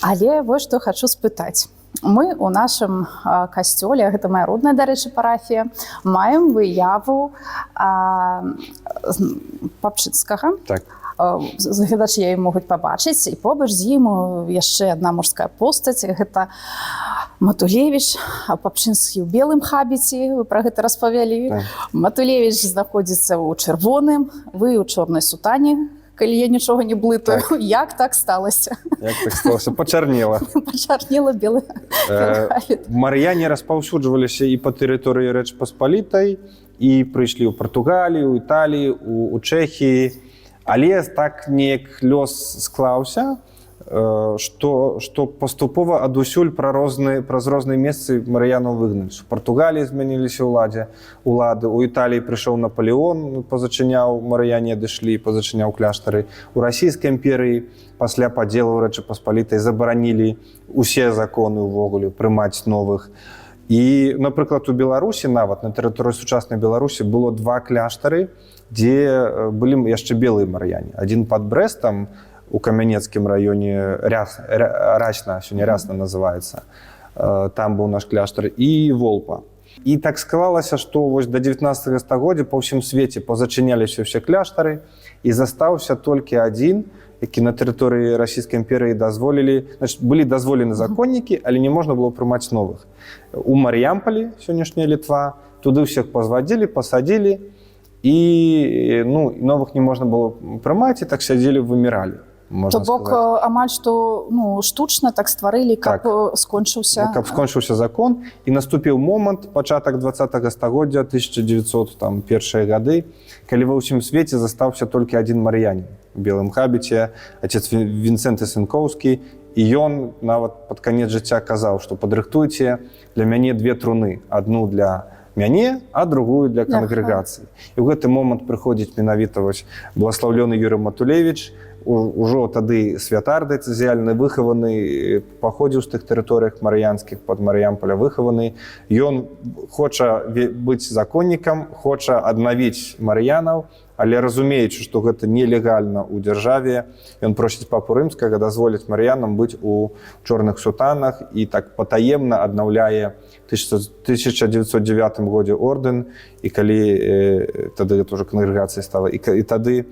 Але вось што хачу спытаць. Мы у нашым касцёле, гэта моя родная, дарэчы, парафія, маем выяву Папчыцкага. Гледачы яе могуць пабачыць, і побач з ім яшчэ адна мужская постаць, гэта Матулевич, а Папчынскі ў белым хабіце, вы пра гэта распавялі. Матулевич знаходзіцца ў чырвоным, вы ў чорнай сутане, калі я нічога не блытаю. Як так сталася? Як так сталася? Пачарнела. Пачарнела белы хабіт. Марыяне распаўсюджваліся і па тэрыторыі Рэч Паспалітай, і прыйшлі ў Партугалію, Італію, у Чэхіі. Але так неяк лёс склаўся, што паступова адусюль праз розныя месцы марыянаў выгналі. У Партугаліі змяніліся улады, у Італіі прыйшоў Наполеон, пазачыняў, марыяне адышлі, пазачыняў кляштары. У Расійскай імперыі пасля падзелу Рэчы Паспалітай забаранілі усе законы ўвогуле прымаць новых. І, напрыклад, у Беларусі, нават на тэрыторыі сучаснай Беларусі было два кляштары, дзе былі яшчэ белыя марыяне. Адзін пад Брэстам у Камянецкім раёне, Расна, сёння Рясна называецца. Там быў наш кляштар, і Волпа. І так склалася, што вось да 19 стагоддзя па ўсім свеце пазачыняліся ўсе кляштары. І застаўся толькі адзін, які на тэрыторыі Расійскай імперыі дазволілі, значит, былі дазволены законнікі, але не можна было прымаць новых. У Мар'ямпалі, сённяшняя Літва, туды ўсіх пазвадзілі, пасадзілі, і, ну, новых не можна было прымаць, і так сядзелі, выміралі. То бок амаль што, ну, штучна так стварылі, каб так скончыўся. Ну, каб скончыўся закон. І наступіў момант, пачатак 20 стагоддзя, 1900 там першыя гады, калі ва ўсім свеце застаўся толькі адзін мар'янін у белым хабіце, отец Вінцэнты Сынкоўскі. І ён нават пад канец жыцця казаў, што падрыхтуйце для мяне две труны: адну для мяне, а другую для кангрэгацыі. І ў гэты момант прыходзіць менавіта вось бласлаўлёны Юрый Матулевич, ужо тады святар дыцэзіяльны, выхаваны, паходзіў з тых тэрыторыях марыянскіх, пад Марыямпаля выхаваны. Ён хоча быць законнікам, хоча аднавіць марыянаў, але, разумеючы, што гэта нелегальна ў дзяржаве, ён просіць папу рымскага дазволіць марыянам быць у чорных сутанах і так патаемна аднаўляе 1909 годзе ордэн. І калі тады гэта уже кангрэгацыя стала, і тады,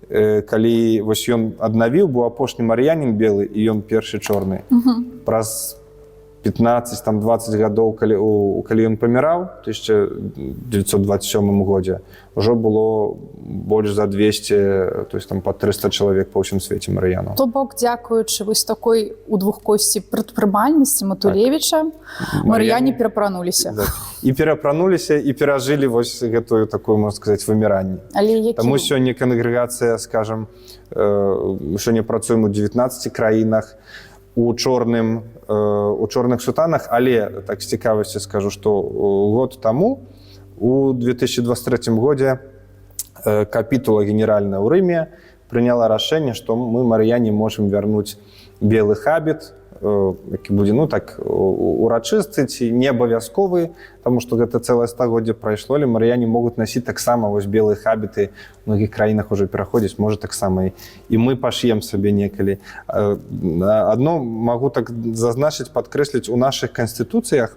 калі вось ён аднавіў, быў апошні мар'янін белы, і ён першы чорны. Праз 15 там 20 гадоў, калі ён паміраў, 1927 годзе, ўжо было больш за 200, то есть там по 300 чалавек па ўсім свеце марыянаў. То бок дзякуючы вось такой у двух косці прадпрымальнасці Матулевіча, марыяне перапрануліся. Да. І перапрануліся, і перажылі вось гэтую такую, можна сказаць, выміранне. Але які Таму сёння кангрэгацыя, скажем, сёння працуем у 19 краінах у чорных сутанах, але так, з цікавасці скажу, што год таму, у 2023 годзе, капітула генеральная ў Рыме прыняла рашэнне, што мы, марыяне, можам вярнуць белы хабіт, які будзе, ну, так урачысты ці не абавязковы, таму што гэта цэлае стагоддзе прайшло, але марыяне могуць насіць таксама вось белыя хабіты. У многіх краінах уже пераходзіць, можа, таксама і мы паш'ем сабе некалі. Адно магу так зазначыць, падкрэсліць: у нашых канстытуцыях,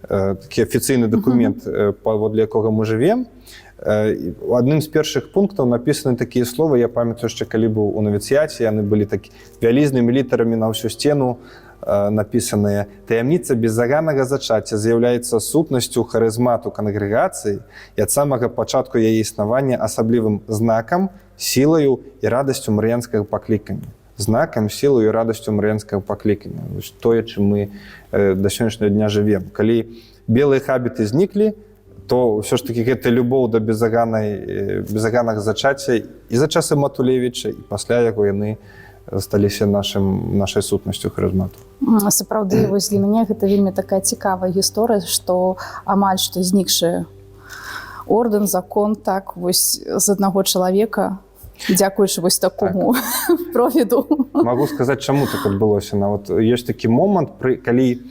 такі афіцыйны дакумент, паводле якога мы жывем, адным з першых пунктаў напісаны такія словы. Я памятаю, яшчэ калі быў у навіцыяце, яны былі так вялізнымі літарамі на ўсю сцену напісаныя: «Таямніца беззаганнага зачацця з'яўляецца сутнасцю харызмату кангрэгацыі і ад самага пачатку яе існавання асаблівым знакам, сілаю і радасцю марыянскага паклікання». Знакам, сілаю і радасцю марыянскага паклікання. Вось тое, чым мы да сённяшняга дня жывем. Калі белыя хабіты зніклі, то ўсё ж таки гэта любоў да беззаганнага зачацця і за часы Матулевіча, і пасля яго, яны засталіся нашай сутнасцю харызмату. Сапраўды, вось для мяне гэта вельмі такая цікавая гісторыя, што амаль што знікшы ордэн, закон, так вось з аднаго чалавека, дзякуючы вось такому провіду. Магу сказаць, чаму так адбылося. Нават ёсць такі момант, калі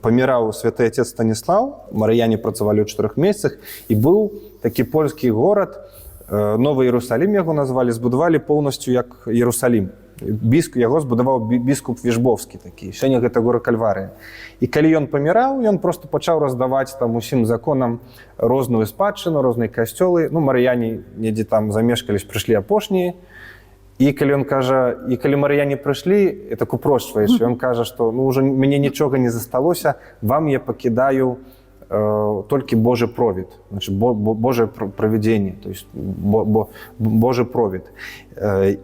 паміраў святы отец Станіслаў, марыяне працавалі ў чатырох месяцах, і быў такі польскі горад, Новы Іерусалім яго назвалі, збудавалі поўнасцю як Іерусалім. Яго збудаваў біскуп Вежбоўскі такі. Сёння гэта горад Кальварыя. І калі ён паміраў, ён просто пачаў раздаваць там усім законам розную спадчыну, розныя касцёлы. Ну, марыяне недзе там замешкались, прыйшлі апошнія. І калі ён кажа, і калі марыяне прыйшлі, так упрошчваючы, ён кажа, што, ну, ўжо мяне нічога не засталося, вам я пакідаю толькі Божы провід, значит, Божае правядзенне, то есть Божы провід.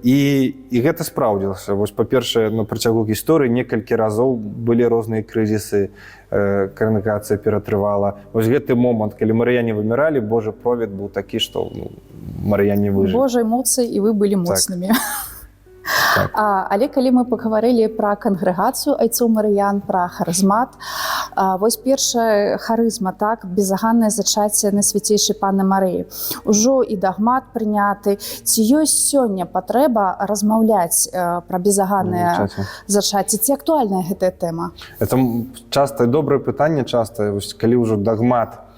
І гэта спраўдзілася. Вось, па-першае, на працягу гісторыі некалькі разоў былі розныя крызісы, кангрэгацыя ператрывала. Вось гэты момант, калі марыяне выміралі, Божы провід быў такі, што, ну, марыяне выжылі. Божай моцы, і вы былі моцнымі. Так. Але калі мы пагаварылі пра кангрэгацыю айцоў марыян, пра харызмат, вось першая харызма, так, беззаганнае зачацце Найсвяцейшай Панны Марыі. Ужо і дагмат прыняты. Ці ёсць сёння патрэба размаўляць пра беззаганнае Зачацце? зачацце? Ці актуальная гэтая тэма? Это часто добрае пытанне, часто вось, калі ўжо дагмат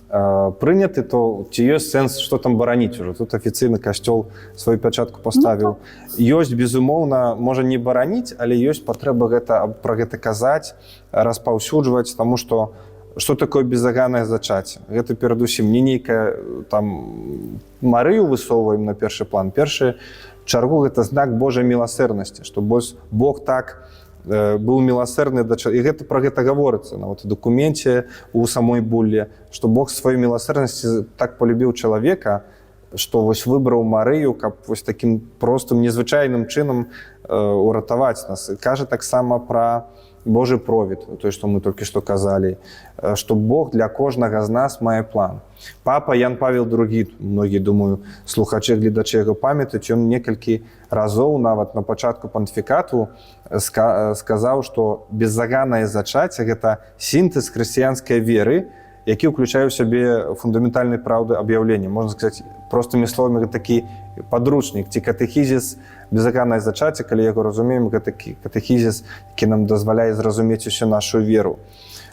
прыняты, то ці ёсць сэнс што там бараніць уже? Тут афіцыйны касцёл сваю пячатку паставіў. Ну, ёсць, безумоўна, можа, не бараніць, але ёсць патрэба пра гэта казаць, распаўсюджваць, таму што Что такое безаганнае зачацце? Гэта перадусім не нейкая там Марыю высоўваем на першы план. Першы чаргу гэта знак Божай міласэрнасці, што Бог так быў міласэрны да і гэта пра гэта гаворыцца нават у дакуменце, у самой булле, што Бог сваёй міласэрнасці так полюбіў чалавека, што вось выбраў Марыю, каб вось такім простым, незвычайным чынам уратаваць нас. Кажа таксама пра Божы провід, той, што мы толькі што казалі, што Бог для кожнага з нас мае план. Папа Ян Павел II, многія, думаю, слухачы, гледачы яго памятаюць, ён некалькі разоў нават на пачатку пантыфікату сказаў, што беззаганнае зачацце — гэта сінтэз хрысціянскай веры, які ўключае ў сябе фундаментальнай праўды аб'яўлення. Можна сказаць, простымі словамі, гэта такі падручнік ці катэхізіс. Безаганнае зачацце, калі яго разумеем, гэта такі катэхізіс, які нам дазваляе зразумець усю нашу веру.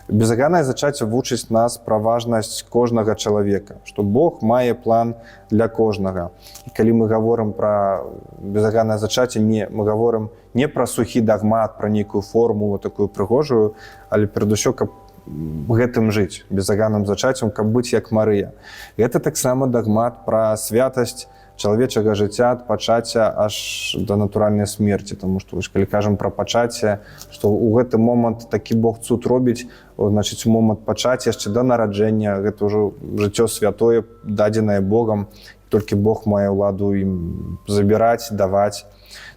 Безаганнае зачацце вучыць нас пра важнасць кожнага чалавека, што Бог мае план для кожнага. І калі мы гаворым пра безаганнае зачацце, не мы гаворым не пра сухі дагмат, пра нейкую формулу такую прыгожую, але перадусё, каб гэтым жыць, безаганным зачаццем, каб быць як Марыя. Гэта таксама дагмат пра святасць чалавечага жыцця ад пачацця аж да натуральнай смерці, тому што вось, калі кажам пра пачацце, што ў гэты момант такі Бог цуд робіць, значыць, у момант пачацця, яшчэ да нараджэння, гэта ўжо жыццё святое, дадзенае Богам, толькі Бог мае ўладу ім забіраць, даваць.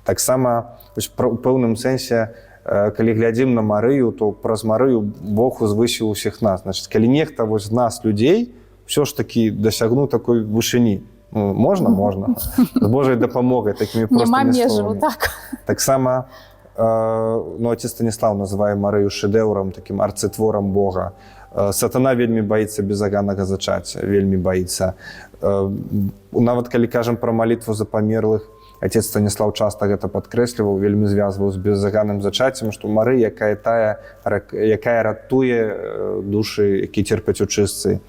Таксама вось у пэўным сэнсе, калі глядзім на Марыю, то праз Марыю Бог узвысіў усіх нас. Значит, калі нехта вось з нас, людзей, ўсё ж такі дасягнуў такой вышыні, ну, можна з Божай дапамогай, такімі Няма простымі межаў, словамі. Так. Таксама ну, отец Станіслав называе Марыю шэдэўрам, такім арцытворам Бога. Сатана вельмі баіцца безаганнага зачацця, вельмі баіцца. Нават калі кажам пра малітву за памерлых, отец Станіслав часта гэта падкрэсліваў, вельмі звязваў з безаганным зачаццем, што Марыя, якая тая, якая ратуе душы, які церпяць у чыстцы.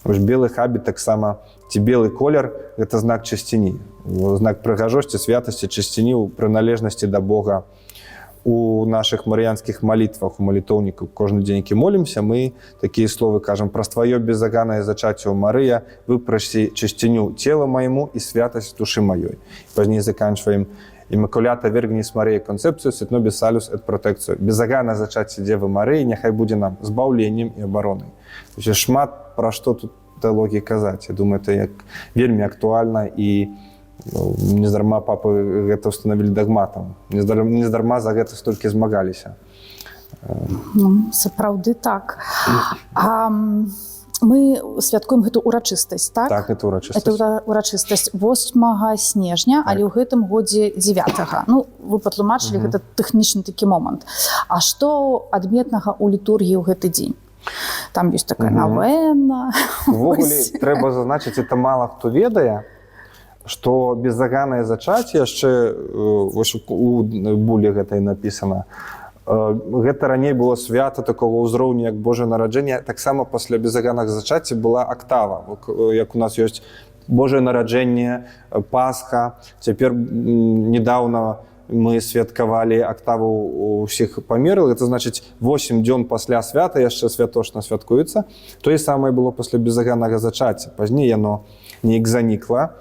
Вось белы хабіт таксама ці белы колер — гэта знак чысціні, знак прыгажосці, святасці, чысціні ў прыналежнасці да Бога. У нашых марыянскіх малітвах, у малітоўніку, кожны дзень, які молімся, мы такія словы кажам: «Праз тваё безаганнае зачацце, Марыя, выпрасі чысціню цела майму і святасць душы маёй». Пазней заканчваем: «Immaculata Virginis Mariae conceptio sit nobis salus et protectio». Безаганнае зачацце Дзевы Марыі няхай будзе нам збаўленнем і абаронай. То есть шмат пра што тут тэалогіі казаць. Я думаю, это як вельмі актуальна, і, ну, нездарма папы гэта установілі дагматам, нездарма за гэта столькі змагаліся. Ну, сапраўды так. Мы святкуем гэту урачыстасць, так? Так, это урачыстасць. Это урачыстасць 8 снежня, але ў гэтым годзе 9. Ну, вы патлумачылі, гэта тэхнічны такі момант. А што адметнага ў літургіі ў гэты дзень? Там ёсць такая навена. Увогуле Вось. трэба зазначыць, это мала хто ведае, што безаганнае зачацце яшчэ вось у буле гэтай напісана. Гэта раней было свята такого ўзроўню, як Божае нараджэнне. Таксама пасля безаганнага зачацця была актава. Як у нас ёсць Божае нараджэнне, Пасха, цяпер недавно мы святкавалі актаву ўсіх памерлых, это значыць, 8 дзён пасля свята яшчэ святочна святкуецца. Тое самае было пасля безаганнага зачацця. Пазней яно неяк занікла.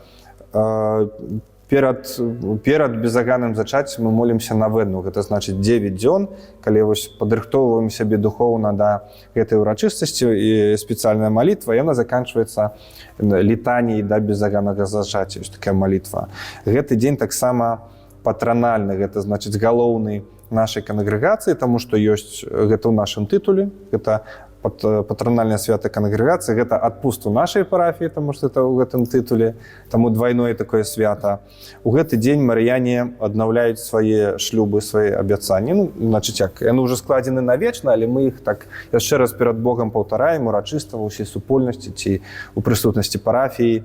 Перад безаганным зачаццем мы молімся навенну, гэта значыць 9 дзён, калі вось падрыхтоўваем сябе духоўна да гэтай урачыстасці, і спецыяльная малітва, яна заканчваецца літаніяй да безаганнага зачацця, ёсць такая малітва. Гэты дзень таксама патранальны, гэта значыць галоўны нашай кангрэгацыі, таму што ёсць гэта ў нашым тытуле, гэта патранальнае свята кангрэгацыі, гэта адпуст у нашай парафіі, таму што это ў гэтым тытуле, таму двайное такое свята. У гэты дзень марыяне аднаўляюць свае шлюбы, свае абяцанні. Ну, значыць, як яны ўжо складзены навечна, але мы іх так яшчэ раз перад Богам паўтараем урачыста ва ўсей супольнасці ці у прысутнасці парафіі.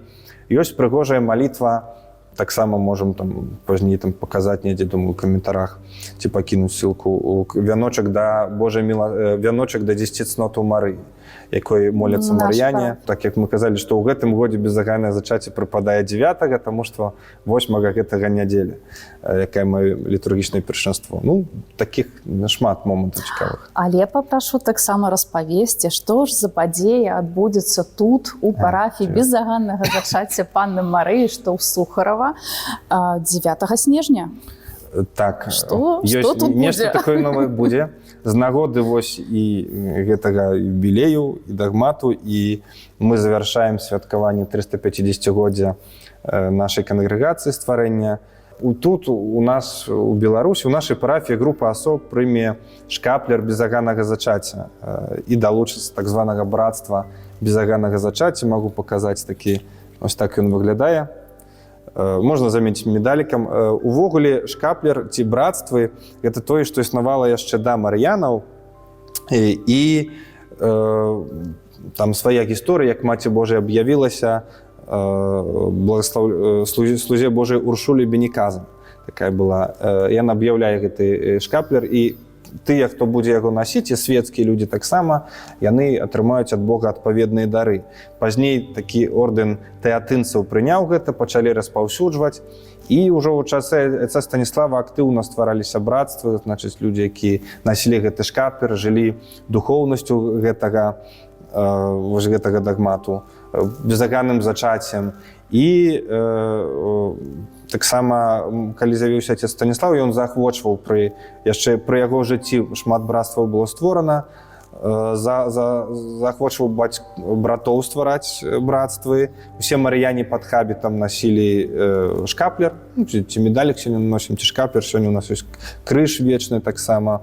Ёсць прыгожая малітва. Таксама можам там пазней там паказаць недзе, думаю, у каментарах ці пакінуць ссылку у вяночак да Божай міла, вяночак да 10 цнотаў Марыі, якой моляцца Наш марыяне. Так як мы казалі, што ў гэтым годзе безаганнае зачацце прыпадае 9, таму што 8 гэтага нядзеля, якая мае літургічнае першынство. Ну, таких шмат момантаў цікавых. Але папрашу таксама распавесці, што ж за падзея адбудзецца тут, у парафіі Беззаганнага зачацця Панны Марыі, што ў Сухарава, 9 снежня. Так. Што Ёсць тут нешта будзе? такое новае будзе з нагоды вось і гэтага юбілею, і дагмату, і мы завяршаем святкаванне 350годдзя нашай кангрэгацыі, стварэння. Тут у нас, у Беларусі, у нашай парафіі група асоб прыме шкаплер безаганнага зачацця і далучыцца так званага братства безаганнага зачацця. Магу паказаць такі, ось так ён выглядае. Можна заменіць медалікам. Увогуле шкаплер ці братствы — гэта тое, што існавала яшчэ да мар'янаў, і там свая гісторыя, як Маці Божая аб'явілася слузе Божай Уршулі Беніказа. Такая была. Яна аб'яўляе гэты шкаплер, і тыя, хто будзе яго насіць, і светскія людзі таксама, яны атрымаюць ад Бога адпаведныя дары. Пазней такі ордэн тэатынцаў прыняў гэта, пачалі распаўсюджваць, і ўжо ў часы айца Станіслава актыўна ствараліся братствы, значыць, людзі, які насілі гэты шкаплер, жылі духоўнасцю гэтага вось гэтага дагмату, безаганным зачаццем. І таксама, калі з'явіўся отец Станіслав, ён заахвочваў, яшчэ пры яго жыцці шмат братстваў было створана, заахвочваў братоў ствараць братствы. Усе марыяне пад хабітам насілі шкаплер, ну, ці медалік сёння носім, ці шкаплер, сёння у нас ёсць крыж вечны таксама.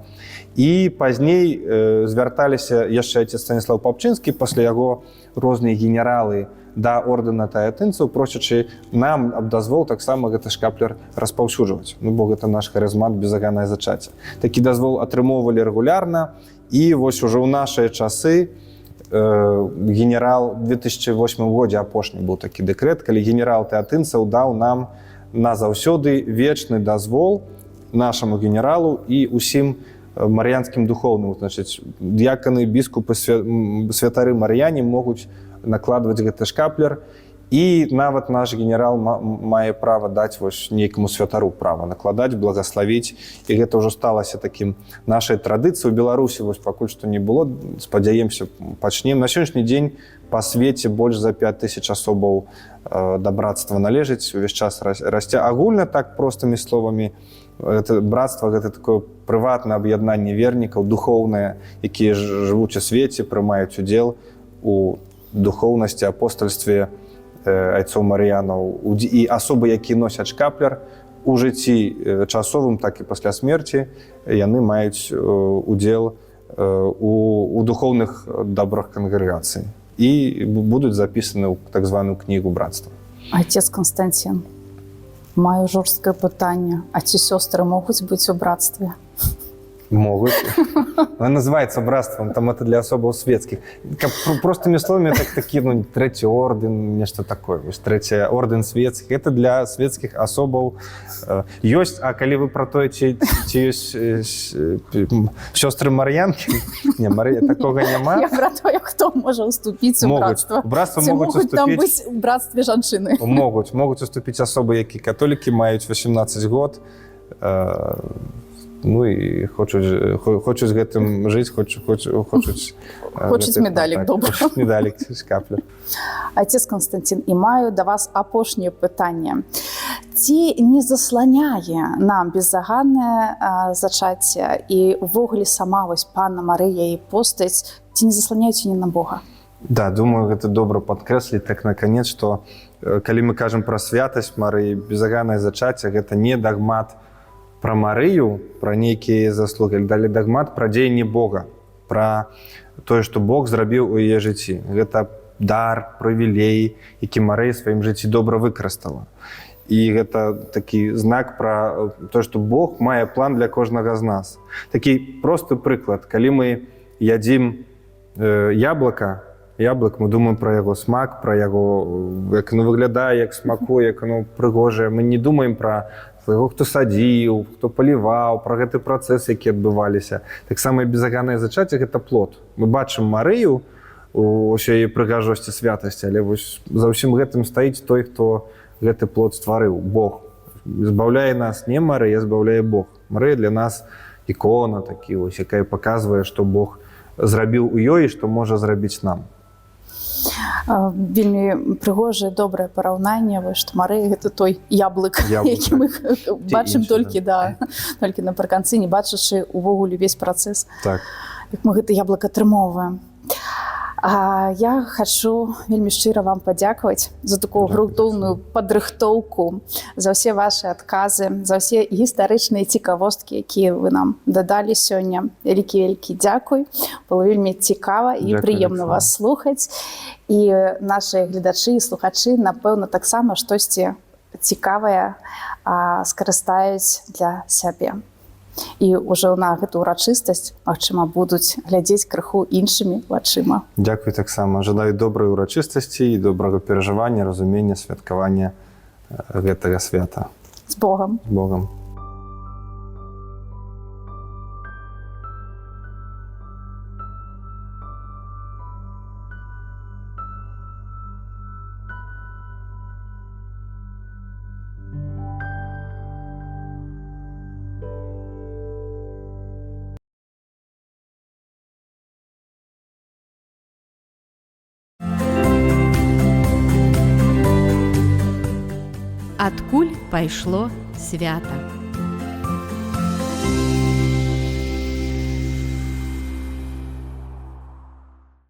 І пазней звярталіся яшчэ отец Станіслав Папчынскі, пасля яго розныя генералы да ордэна тэатынцаў, просячы нам аб дазвол таксама гэты шкаплер распаўсюджваць. Ну, бо гэта наш харызмат, безаганнае зачацце. Такі дазвол атрымоўвалі рэгулярна, і вось ужо ў нашыя часы генерал, 2008 годзе апошні быў такі дэкрэт, калі генерал тэатынцаў даў нам назаўсёды вечны дазвол, нашаму генералу і усім мар'янскім духоўным, значыць, д'яканы, біскупы, святары мар'яне могуць накладваць гэты шкаплер, і нават наш генерал мае права даць вось нейкаму святару права накладаць, благаславіць, і гэта ўжо сталася такім нашай традыцыяй. У Беларусі вось пакуль што не было, спадзяемся, пачнем. На сённяшні дзень па свеце больш за 5000 асобаў да братства належыць, увесь час расце. Агульна так, простымі словамі, это братства — гэта такое прыватнае аб'яднанне вернікаў, духоўнае, якія жывуць у свеце, прымаюць удзел у духоўнасці, апостальстве айцоў марыянаў. І асобы, якія носяць шкаплер у жыцці часовым, так і пасля смерці, яны маюць удзел у духоўных дабрах кангрэгацыі і будуць запісаны ў так званую кнігу братства. Отец Константин, маю жорсткае пытанне. А ці сёстры могуць быць у братстве? Могут. Она называется братством, там это для особо светских. Как, простыми словами, это такие, ну, третий орден, нечто такое. То есть третий орден светских. Это для светских особов. Ёсць, а калі вы про то, ці ёсць сёстры Мар'янкі, не, Марыя, такога няма. Я пра тое, хто можа ўступіць у Могуць. братства. У братства Ці могуць могуць там уступіць. быць у братстве жанчыны? Могуць уступіць асобы, які католікі, маюць 18 год, ну і хочуць з гэтым жыць, хочуць Хочуць медалік, добра. Хочуць медалік, шкаплер. Отец Константин, і маю да вас апошняе пытанне. Ці не засланяе нам беззаганнае зачацце і увогуле сама вось Панна Марыя і постаць, ці не засланяюць яны на Бога? Да, думаю, гэта добра падкрэсліць так наконец, што калі мы кажам пра святасць Марыі, безаганнае зачацце — гэта не дагмат пра Марыю, пра нейкія заслугі, далі дагмат пра дзеянне Бога, пра тое, што Бог зрабіў у яе жыцці. Гэта дар, прывілей, які Марыя сваім жыцці добра выкарыстала. І гэта такі знак пра тое, што Бог мае план для кожнага з нас. Такі просты прыклад: калі мы ядзім яблыка, яблык, мы думаем пра яго смак, пра яго, як оно выглядае, як смакуе, як оно прыгожае. Мы не думаем пра яго, хто садзіў, хто паліваў, пра гэты працэс, які адбываліся. Таксама і безаганнае зачацце — гэта плод. Мы бачым Марыю у ўсёй яе прыгажосці, святасці, але вось за ўсім гэтым стаіць той, хто гэты плод стварыў, Бог. Збаўляе нас не Марыя, збаўляе Бог. Марыя для нас ікона такі вось, якая паказвае, што Бог зрабіў у ёй і што можа зрабіць нам. Вельмі прыгожае, добрае параўнанне, вось, што Марыя — гэта той яблык, Яблык, які мы бачым іншы, толькі, да, толькі напрыканцы, не бачачы увогуле увесь працэс, як мы гэты яблык атрымоўваем. А я хачу вельмі шчыра вам падзякаваць за такую Дзякуй. грунтоўную падрыхтоўку, за ўсе вашы адказы, за ўсе гістарычныя цікавосткі, якія вы нам дадалі сёння. Вялікі, вялікі дзякуй. Было вельмі цікава і Дзякуй, прыемна таксама. вас слухаць. І нашы гледачы і слухачы, напэўна, таксама штосьці цікавае скарыстаюць для сябе. І ўжо на гэту ўрачыстасць, магчыма, будуць глядзець крыху іншымі вачыма. Дзякуй таксама. Жадаю добрай урачыстасці і добрага перажывання, разумення, святкавання гэтага свята. З Богам. З Богам. Адкуль пайшло свята.